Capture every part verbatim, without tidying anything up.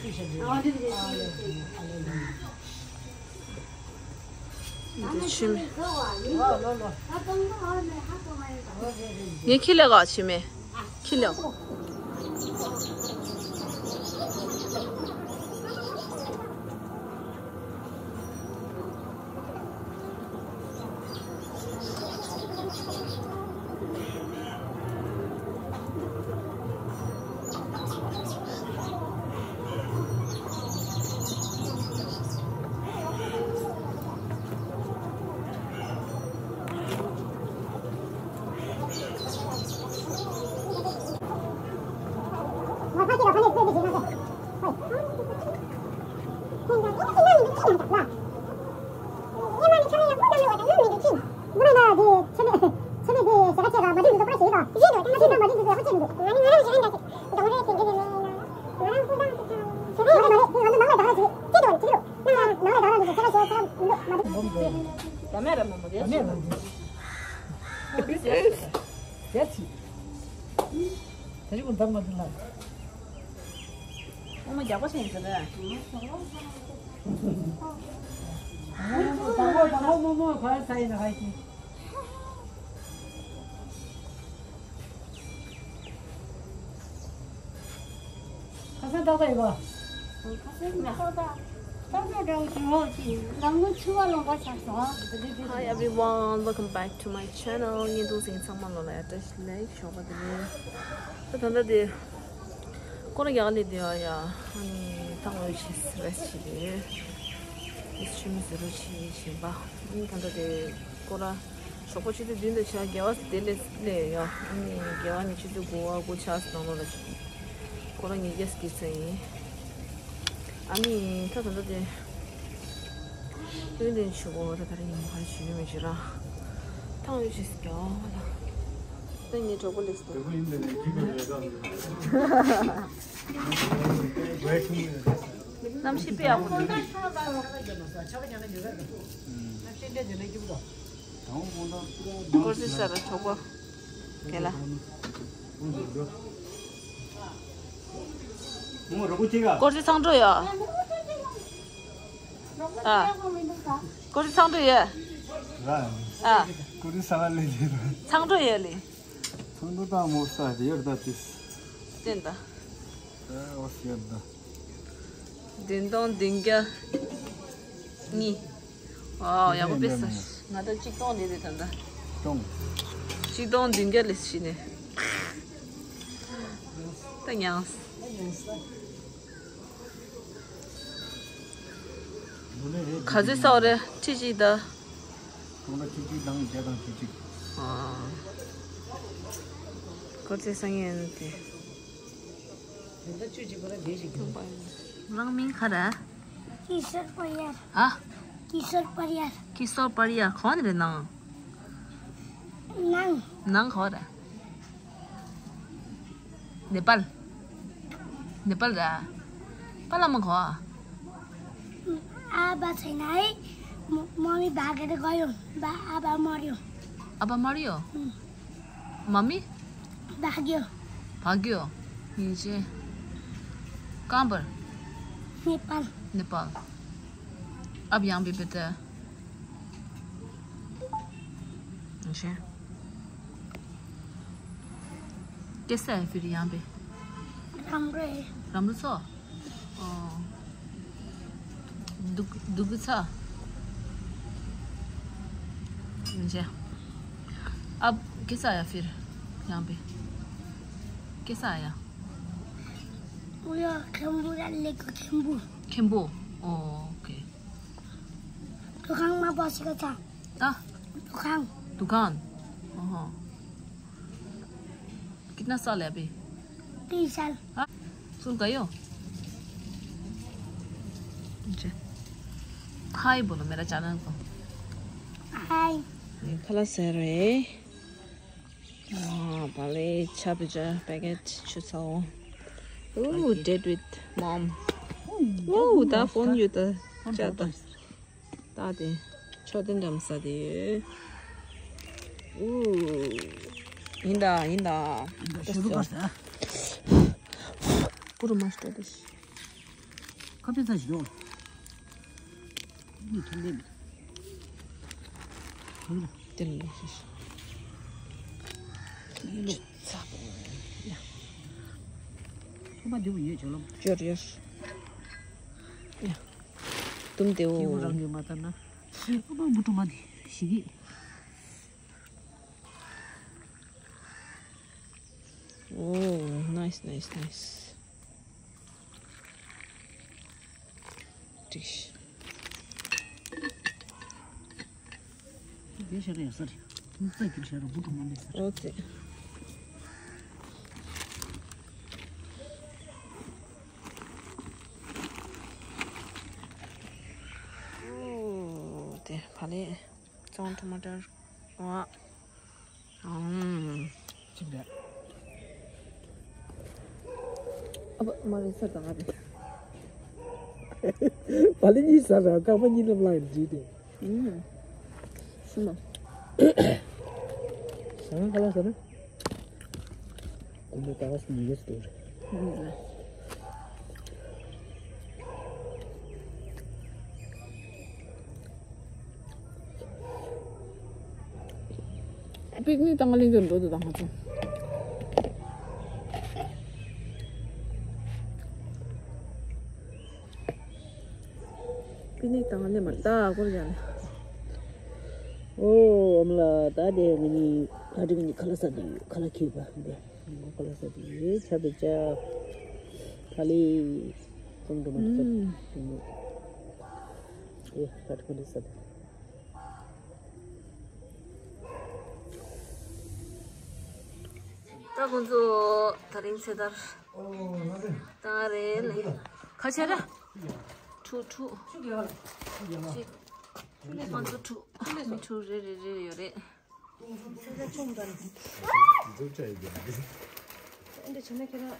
འདི་ཆུ་མེད། ངས་ཁྱི་ལས་ག་ཆུ་མེད། ཁྱི་ལས། ཁ་སང་ཏག་ཏག་ཡོད་པ། ཁ་སང་ཏག་ཏག་ཏག་ཏག་ཏག་ཡོད་པ་ཞིག་ལམ་ལུགས་འཆི་བ་ལོངས་པ་ཆགས་སོང་། Hi everyone, welcome back to my channel. ངེད་དུ་སིང་ཚང་མ་ལོ་ལ་ཡ་བཀྲ་ཤིས་བདེ་ལེགས། ཞོགས་པ་བདེ་ལེགས། ད་ད་ལྟ་དེ་སྐོར་ར་རྒྱག་ལས་དེ་ཡ་ཡ་ཨ་ནི་ཐང་ལོ་ཆེ་རེས་བྱེད་དེ་ཨིས་ཆུ་མི་ཟེར་རོ་ཆེ་བྱེད་པ། ཨ་ནི་ད་ལྟ་དེ་སྐོར་ར། ཞོགས་པ་ཆུ་ཚོད་བདུན་དང་ཕྱེད་ཀ་དགེ་བ་དེ་ལས་སླེབས་ཡོད། ཨ་ནི་དགེ་བ་ནི་ཆུ་ཚོད་དགུ་པ་དགུ་ཆ་ནང་ལོགས་ལ་ཁོ་རང་ཉིས་བརྒྱ་སྐྱེས་ཚར་ཡིན། ཨ་ནི་ད་ད་ལྟ་དེ་ཡོན་ཏན་ཆུ་བོ་ད་ད་རེས་ཉིན་མོ་ག་རེ་བྱེད་ཀྱི་མེད་ཅི་ར། ཐང་ཡོད་ཅེས་ཀྱང་ད་ངའི་གྲོགས་པོ་ལེགས་སོ། གནམ་གཤིས་དཔེ་ཡག་པོ་འདུག་སྐོར་ཟི་ས་ར་གྲོགས་པོ། དེ་ལ། སྐོར་ཟི་ཚང་འགྲོ་ཡོད། ཨ། སྐོར་ཟི་ཚང་འགྲོ་ཡོད། ཨ། སྐོར་ཟི་ས་ལ་ལེ་ལེ་ར། ཚང་འགྲོ་ཡོད་ལེ། ཚང་འགྲོ་དང་མོ་ས་དེ་ཡོད་ད་དེ། བསྟན་ད། ཨ་འོ་སི་ཡོད་ད། བདུན་སྟོང་བདུན་བརྒྱ་གཉིས། ཨོ་ཡག་པོ་དཔེ་ས། ང་ད་གཅིག་སྟོང་ལས་རེད་ད་ད། སྟོང་། གཅིག་སྟོང་བདུན་བརྒྱ་ལས་ཤི་ནས། ད་མྱངས། ག་ཚོད་ས་རེད་ཁྲི་གཅིག་ད། སྟོང་ཕྲག་བཅུ་གཅིག་དང་བརྒྱ་དང་བཅུ་གཅིག་ཨ། སྐོར་ཚེ་སང་ཡན་དེ། རང་མིང་ག་རེ། ཀི་ཤོར་པ་རི་ཡར། ཨ། ཀི་ཤོར་པ་རི་ཡར། ཀི་ཤོར་པ་རི་ཡར་ག་བ་ནས་རེད་ནང་། ནང་། ནང་ག་བ་རེད། ནེ་པཱལ། ནེ་པཱལ་རེད། པཱ་ལགས་མ་ག་བ། ཨ་བ་ཚེ་ནའི་མ་མི་བ་ག་རེ་ག་ཡོང་བ། ཨ་བ་མ་རིའོ། ཨ་བ་མ་རིའོ། ཨུ། མ་མི། བ་གིའོ། བ་གིའོ། ཡིན་ཅེ། ཀམ་པར། ནེ་པཱལ། ནེ་པཱལ། ཨབ་ཡང་བི་བི་ཏ། ཡིན་ཅེ། ཀེ་སར་ཕིར་ཡང་བི། རམ་རེ། རམ་རུ་ཚོ། ཨོ། དུག་དུག་ཚ། ཡིན་ཅེ། ཨབ་ཀེ་སར་ཡ་ཕིར་ཡང་བི། ཀེ་སར་ཡ། ཨོ་ཡ་ཁེམ་བུ་ར་ལེ་ཀ་ཁེམ་བུ། ཁེམ་བུ། ཨོ་ཨོ་ཁེ། དུ་ཁང་མ་པ་ཞིག་ཚ། ད། दुकान। दुकान। ओहो। कितना साल है अभी? तीन साल। हाँ? स्कूल गए हो? अच्छा। हाय बोलो मेरा चैनल को। हाय। ये खलास है रे। वाह, भले अच्छा बजा पैकेट छुसाओ। Ooh, date with mom. Ooh, दा फोन यू तो जाता। ད་དེ་མཆོད་རྟེན་འགྲམ་ས་དེ་ཡོད། ཨུ། ཡིན་ད་ཡིན་ད། ཤུ་རུ་པར་ས། ཀུ་རུ་མ་སྟོད་དེ། ཁ་ཏོན་ཚ་ཞིག་ཡོང་། མི་ཐུང་ལེམ། ཧུ། དེ་ལ་ཤི་ཤི། ཡིན་ལོ། ཚ་པོ། ཡ། ཁོ་མ་འདི་བོ་ཡོད་ཇོ་ལོ། ཅོར་ཡོར། ཡ། དུམ་དེ་འོ། ཡིན་ལོ་རང་ཡོད་མ་ལྟར་ན། ཨ་མ་མུ་ཏོ་མ་འདི་ཞིག་གི། Oh, nice, nice, nice. Dish. དེ་ཤ་ར་ཡ་ས་རེད། ཐུང་ཙག་གི་ཤ་ར་བུ་གྲོ་མ་མེད་ས་རེད། ཨོ་ཙི། ཨོ་དེ་ཕ་ལེ། བཙོང་ཊོ་མ་ཊར། ཨ། ཨམ། ཅི་འདྲ། ཨ་བ། མ་རེད་ས་དང་ཨ་རེད། བ་ལི་གཉིས་ཟ་ར་རྐང་པ་གཉིས་ལ་བླངས་ཡིན་འདྲི་དེ། ཨུམ། སུ་མ། ཟ་ན་ག་ལ་ཟ་ན། ཀུན་ཏུ་ལྟ་བ་སུ་མི་ཡོད་སུ་རེད། ཨུམ། པིག་ནིག་བཏང་ག་གླིང་ག་འགྲོ་འདུག་ད་ང་ཚོ། པིག་ནིག་བཏང་ག་གླིང་མ་ད་སྐོར་ཡང་ནས། ཨོ་ཨ་མ་ལགས། ད་དེ་ང་གཉིས་ང་དེ་ང་གཉིས་ཁ་ལག་ཟ་འདི་ཡོད། ཁ་ལག་ཁྱེར་པ་འདི། ཁ་ལག་ཟ་འདི་ཡོད། ཆ་པེ་ཅ། ཁ་ལི། ཙོང་འགྲོ་མ་ཐུབ། ཨེ་ཁ་ཁ་ལི་ཟ་འདི། ད་ཁོང་ཚོ་དེ་རིང་ཚེ་ཐར་བཏང་རེད་ལེ། ཁ་ཆེ་ར། ཕྲུག་ཕྲུག་གཅིག་ཁོང་ཚོ་ཕྲུག་མི་ཕྲུག་རེ་རེ་རེ་ཡོད་རེད། ཚེ་ཐར་ཆུང་དང་། འདི་བྱས་ན་ཁྱེད་རང་།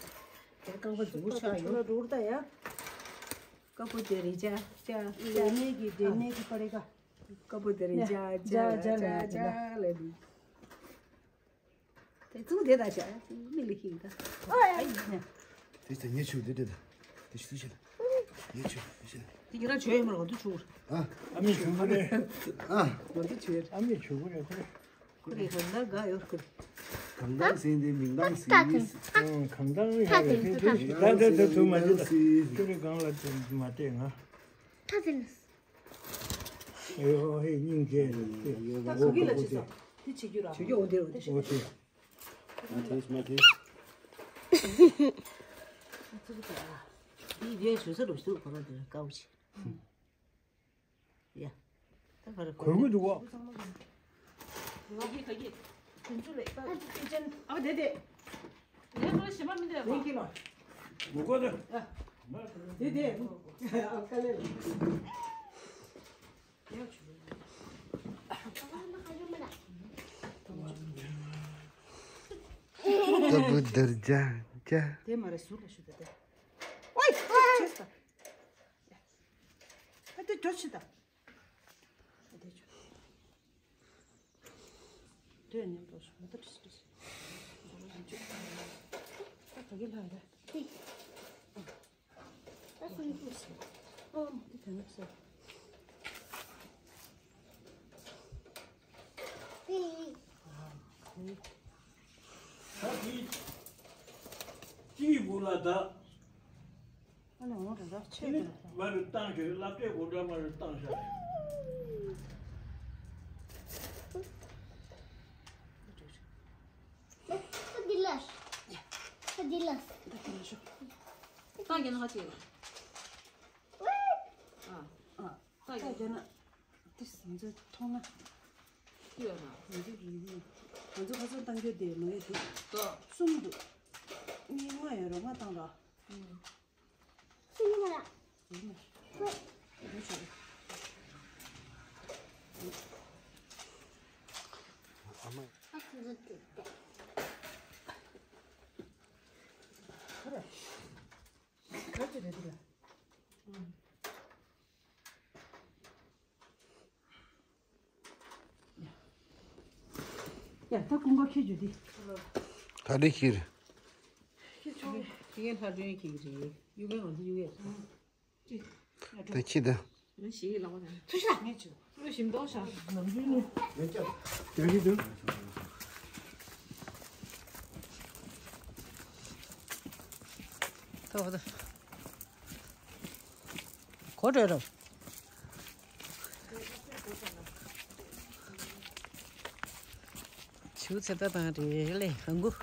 རྐང་པ་འཛུགས་ཆགས་ཡོད། འགྲོ་ད་ཡ། ཀ་པོ་དེ་རེ་ཅ་ཅ་ཅ་ནས་ཀྱི་དེ་ནས་ཀྱི་པ་རེ་ཀ། ཀ་པོ་དེ་རེ་ཅ་ཅ་ཅ་ཅ་ལ་འདུག་དེ་ཚུགས་དེ་ད་ཤ་མི་ལི་ཤིང་ད། ཨ་ཡ། དེ་ཚེ་ངས་ཆུ་དེ་དེ་ད། དེ་ཆུ་ཤེ་ད། ངས་ཆུ་དེ་ཤེ་ད། དེ་ཁྱེད་རང་ཆོས་ཡོད་མ་རེད། འོ་དེ་ཆུ། ཨ། ཨ་མས་ཆུ་གི་རེད། ཨ། འོ་དེ་ཆུ། ཨ་མས་ཆུ་གི་རེད་ཁོ་རེ། ཁོ་རེ་གང་ལ་དགའ་ཡོད་ཁོ་རེ། གང་ལྟར་ཟིན་དེ་མིང་དང་ཟིན་མི་སྲིད། ཨང་གང་ལྟར་ཡོད་རེད། ཕན་ཚུན་ད་ད་ད་ཐུག་མ་བྱེད་ད། ཁྱོད་རེ་གང་ལ་དེ་མ་བལྟས་ང་། ཨེ་ཧོ་ཧེ་སྙིང་རྗེ་ལ་བལྟས། ད་ག་གི་ལ་བྱེད་ས་དེ་བྱེད་རྒྱུ་ར། བྱེད་རྒྱུ་འོ་དེ་འོ་དེ། འོ་དེ། མ་ཐེས་མ་ཐེས། འདི་རྒྱན་ཞུ་ས་རུ་ཞུ་ག་ར་དེ་དཀའ་བོ་ཆེ། ཡ། ད་ག་རེ་གོ་གི་འདུག་ག་ག་གི་ག་གི། དུས་ཚོད་ལས་ཀ་ཅན། ཨ་བ་དེ་དེ། ལས་ཀ་ཞེ་མ་མི་འདུག་ག་ལས་ཀྱི་ལ། མུ་གོ་དེ། ཨ། དེ་དེ། ཨ་ཀ་ལས་ལ། ཀ་བུ་དར་ཇ་ཇ། དེ་མ་རེད་ཟུར་ལ་ཞུ་དེ་དེ། ཨོའི། ཆེས་ད། ཨ་དེ་འགྲོ་ཆི་ད། ཨ་དེ་ཆུ། དེ་ཉམས་པོ་ཞུ་མ་ད་ཏྲིས་ཏྲིས། ད་ག་གི་ལྷ་རེད། ཨ་སུ་ཡི་ཏུ་སི། ཨོ་དེ་དེ་ནི་སི། ད་དེ་ཅིའི་བུ་ལ་ད། ཨ་ནི་འོང་རེ་ར་ཆེ་དེ་ར། མ་རུ་བཏང་ཞོག་སློབ་གྲྭའི་སྒོ་འགྲམ་མ་རུ་བཏང་ཤག་ད་འདི་ལ། ད་འདི་ལ། ད་འདི་ལ་ཤོག་ད་རྒྱ་ནག་ཅིག་ཨ། ཨ། ད་རྒྱ་ནག་དེ་ང་ཚོ་མཐོང་ན། ཡོད་ན། ང་ཚོ་གི་ང་ཚོ་ཁ་སང་བཏང་རྒྱུ་དེ་མ་ཡོད་དེ། ཏོ། གསུམ་འདུག་གཉིས་ལྔ་ཡོད་རེད། ལྔ་བཏང་ར། ཨུམ། སུ་ཡིན་མ་ལ། ཡིན་མ། ཁོས། འདི་བྱོས། ཨ་མ། ཨ་ཁུ་ཟིག་གི། ཁ་ར། ཁ་ཅི་རེད་འདི་ལ། ཨུམ། ཡ། ད་ཀུན་དགའ་ཁྱེད་རྒྱུ་དེ། ག་རེ་ཁྱེར། ཁྱེད་ཆོག་གི། ཁྱེད་ལྷ་སྒྲོན་ཁྱེད་ཀྱི་རེད། གཡུག་གི་ང་ཚོ་གཡུག་གི། ད་ཁྱི་ད། ང་ཞིག་ལ་བ་དང་། ཐུ་ཤ་ངས་ཆུ། ལོ་ཞིམ་ཏོག་ཤ། ནམ་རྒྱུན་ནི། ཡ་གི་འདུག་ཐོག་ད། གོ་བྲོས་རོ། ཆུ་ཚེ་ད་དང་རེད་ལེ་ཧང་གུ།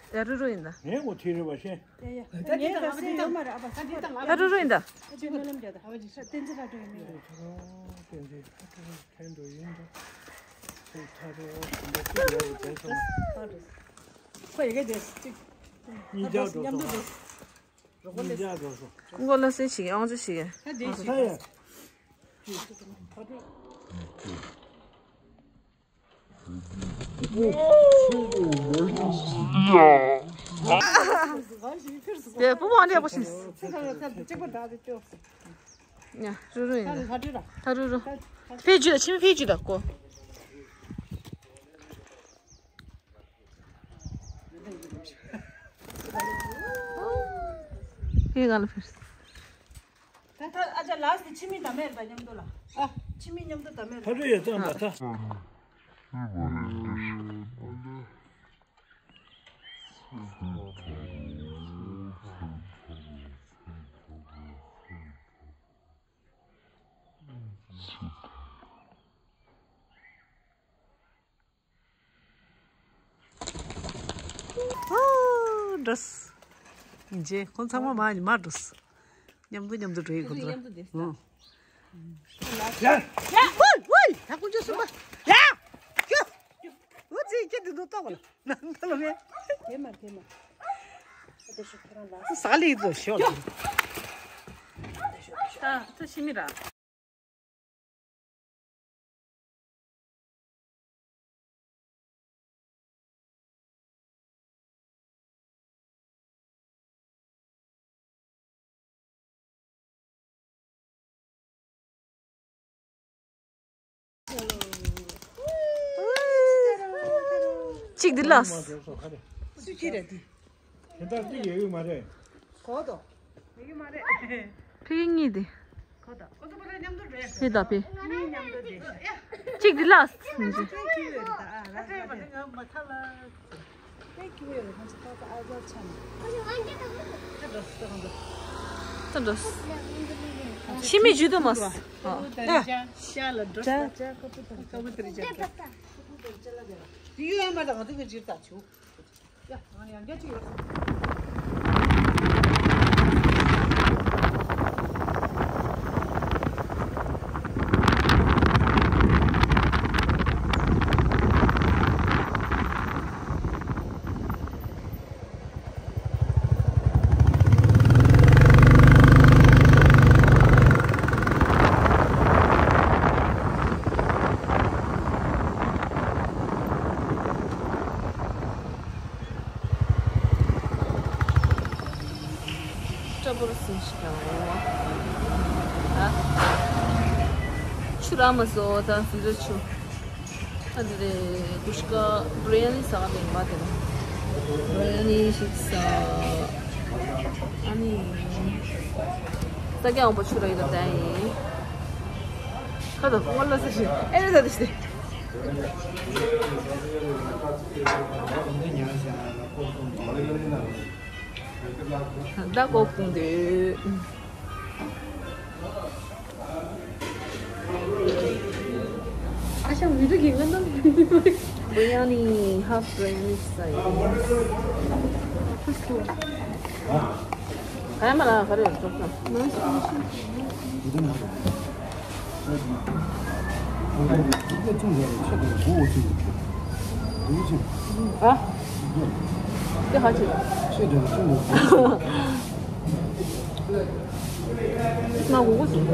ད་རུ་རུ་ཡིན་ད། ངས་ངོ་ཐིག་རེད་པ་ཤེས། ཡ་ཡ། ངས་ད་སེམས་ཡོད་མ་རེད་ཨ་ཕ་ས་ཁྱི་དང་། ད་རུ་རུ་ཡིན་ད། ཨ་ཅེ་སྨོན་ལམ་རྒྱག་ད། ཨ་ཅེ་ས་བསྟན་འཛིན་ལྷ་སྒྲོན་ཡིན་མིན་རེད། ཐ་རོ་བསྟན་འཛིན་ལྷ་སྒྲོན་ཐན་འགྲོ་ཡིན་ད། ཐུགས་ཐ་རོ་བུམ་པ་གཅིག་ཡོད་པའི་རྒྱལ་སོང་། ཁོ་ཡི་གེ་དེ་གཅིག་གཉིས་ཆར་འགྲོ་མཉམ་དུ་སོང་། འགྲོ། རོགས་པ་ལས། མགོ་ལ་སེ་ཞིག་ཨང་ཅོ་ཞིག་ད་དེ་ཞིག་ད་ཡ། དེ་བུ་མ་འདྲ་པོ་ཞིག་ཉ་རུ་རུ་ཡིན་ད། ད་རུ་རུ། ཕེ་ཇུ་ད་ཕྱི་མི་ཕེ་ཇུ་ད་ཀོ། ཧེ་ག་ལ་ཕེར། ད་ད་ཨ་ཅག་ལགས་སི་ཕྱི་མི་ད་མེད་པ་མཉམ་དུ་ལ། ཨ། ཕྱི་མི་མཉམ་དུ་ད་མེད་པ། ཕ་རུ་ཡ་ཙང་ད་ད། ཨོ། འགྲོ་སོང་། ཡིན་ཅེ་ཁོང་ཚང་མ་མ་ཡིན་མ་འགྲོ་སོང་། མཉམ་དུ་མཉམ་དུ་འགྲོ་ཡི་ཁོང་ཚོ། མཉམ་དུ་བསྡད་སོང་། ཨོ། ཡ། ཡ། ཝུ་ཝུ། ད་ཁོང་ཚོ་གསུམ་པ། ཡ། ཁྱོད། འུ་ཚོས་ཁྱེད་འདི་ཚོ་ལྟོགས་ལ་ནང་ལྟ་ལ་མེད། དེ་མ་དེ་མ། ཨ་དེ་ཤོག་ཁྱེད་རང་ལ། ཟ་ལི་ཚོ་ཤོག་ད་ད་ཤི་མི་ར། གཅིག་འདི་ལ། སུ་ཁྱེད་རེད་འདི། དེ་འདྲ་གཅིག་ཡོད་ཡོད་མ་རེད། གོ་དོ། ཡོད་ཡོད་མ་རེད། ཕ་གི་གཉིས་འདི། གོ་དོ། ཁོ་ཚོ་པ་ར་མཉམ་དུ་རེད། ཕ་གི་ད་ཕ་གི། གཉིས་མཉམ་དུ་རེད། གཅིག་འདི་ལ། ཕ་གི་ཡོད་རེད་ད་ཨ་ར་ད་རེད། ད་འགྲོ། ཕྱི་མི་བརྒྱུད་དུ་མ་སོང་། སྐྲ་བོར་སིན་ཞིག་ཡང་ཡོང་བ། ཨ། ཆུ་རག་མ་སོང་ད་ཟིན་ར་ཆུ། ཨ་འདི་རེད། ཀུ་ཤ་བི་རི་ཡ་ནི་ཟ་ག་དེ་ཡིན་པ་དེ་ནི། བི་རི་ཡ་ནི་ཞིག་ཟ། ཨ་ནི། ས་སྐྱ་འོང་པ་ཆུ་ར་ཡོད་ད་ཡིན། ཁ་ད་ཁོང་ལ་ས་ཞིག་ཨེ་རེད་ད་དེ་ཞིག་དེ། ད་ལྟ་ཀོ་ཀུང་དེ། ཨ་ཞང་མི་རིགས་ཀྱི་ངན་ནམ། བི་རི་ཡ་ནི་ཧབ་བི་རི་ཡ་ནི་ཟ་ཡི། ག་ཡ་མ་ལ་ག་རེ་ཡོད་ཙོག་ན། ཨ། དེ་ཧ་ཅི། ང་འོ་ཟིན།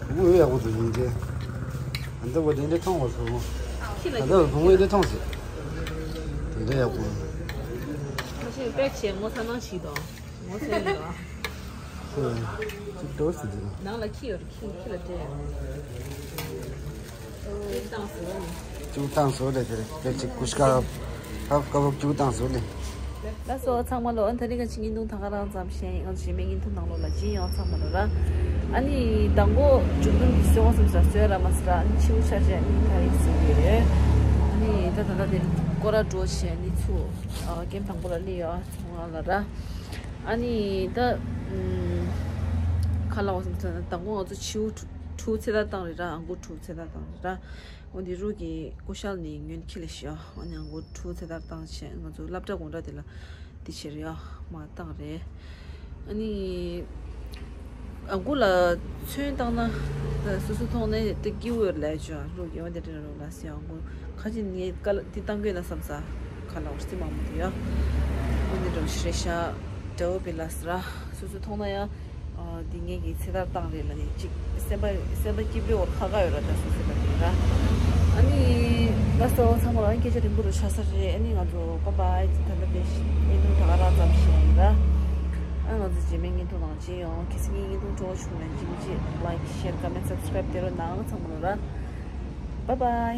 དངུལ་ཡག་པོ་འདུག་ཡིན་གྱི། ཨ་འདི་བོ་དེ་འདྲ་མཐོང་བ་སོང་། ཁྱི་ལ། ཨ་འདི་བོ་བུ་མོ་འདི་མཐོང་ཟེར། དེ་འདྲ་ཡག་པོ། ཁ་ཤས་པེག་བྱས་ངོ་ཚ་ནང་ཞིག་དང་། ངོ་ཚ་ཡིན་ལ། ཁོས་ཅིག་འགྲོ་ཟེར་གྱི་ན། ནང་ལ་ཁྱི་ཡོད་རེད། ཁྱི་ཁྱི་ལ་སྤྲད། ཅུང་བཏང་སོང་རེད་དེ་རེད། ཅིག་ཀུ་ཤ་ཧབ་ཀ་བབ་ཅུང་བཏང་སོང་རེད། ལགས་སོ་ཚང་མ་ལོ། ཨ་ད་རིང་ག་ཅིག་བརྙན་ཐུང་ད་ག་རང་ཙམ་བཤད། ང་ཚོ་རྗེས་མའི་བརྙན་ཐུང་ནང་ལོགས་ལ་མཇལ་ཡོང་། ཚང་མ་ལོ་ར། ཨ་ནི་མདང་དགོང་མཇུག་སྡོམ་གྱི་གསོལ་བ་སོང་ཙང་གསོལ་ར་མ་ཟེར། ཨ་ནི་ཕྱི་པོ་ཆར་ཆ་ཨ་ནི་ད་རིང་ཟེར་གྱི་ཡོད། ཨ་ནི་ད་ད་ད་དེ་སྐོར་ར་འགྲོ་བྱས་ནི་ཚུར་ཨ་ཀེམ་དང་པོ་ལ་སླེབས་ཡོད། ཚོང་ཁང་ལ་ར། ཨ་ནི་ད་ཨམ་ཁ་ལག་བ་སོང་ཙང་མདང་དགོང་ང་ཚོ་ཕྱི་པོ་ཕྲུ་གུ་ཚེ་ཐར་བཏང་རེད་ར། ཨང་གོ་ཕྲུ་གུ་ཚེ་ཐར་བཏང་རེད་ར། འོ་འདི་རུ་གི་ཀུ་ཤལ་ནི་ཉོན་ཁྱི་ལ་ཤོག་འོ་ནི་ཨང་གོ་ཕྲུ་གུ་ཚེ་ཐར་བཏང་བྱས། ང་ཚོ་སློབ་གྲྭ་དགོང་གྲ་དེ་ལ་དེ་བྱེད་རེད་ཡ། མ་བཏང་རེད། ཨ་ནི་ཨང་གོ་ལ་ཚོན་བཏང་ན་ད་སོ་སོ་མཐོང་ན་དེ་སྐྱིད་པོ་ཡོད་ལས་ཅོ་རུ་གི་འོ་འདི་འདྲ་རུ་ལ་སི་ཨང་གོ་ཁ་ཅིག་ངས་ཀ་ལ་དེ་བཏང་དགོས་ན་བསམ་ས་ཁ་ལ་འོ་སི་མང་པོ་དེ་ཡ། འོ་འདི་འདྲ་བོ་ཞིག་རེད་ཤག་འདྲ་བོ་བི་ལ་སི་ར། སོ་སོ་མཐོང་ན་ཡང་། ཨ་འདི་ངེད་ཀྱིས་ཚེ་ཐར་བཏང་རེད་ལ་ནི་གཅིག་སེམས་པ་སེམས་པ་སྐྱིད་པོའི་འོར་ཁ་ཁ་ཡོད་ར། ད་སོ་སོ་ལ་ནི་ར། ཨ་ནི་ལགས་སོ་ཚང་མ་ལ་སྐད་ཆ་རིང་པོ་རུ་ཆགས་ས་རེད། ཨ་ནི་ང་ཚོ་པ་པའི་ད་ལྟ་དེ་བརྙན་ཐུང་ད་ག་རང་ཙམ་བཤད་ཡིན་ར། ཨ་ང་ཚོ་རྗེས་མའི་བརྙན་ཐུང་ནང་མཇལ་ཡོང་། གལ་སྲིད་ངའི་བརྙན་ཐུང་སྤྲོ་བོ་བྱུང་ན་ཡིན་གཅིག་ལའིཀ་ཤེར་ཀོ་མེན་སབ་སི་ཀ་རབ་དེ་རུ་གནང་། ཚང་མ་ལ་ར། པ་པའི།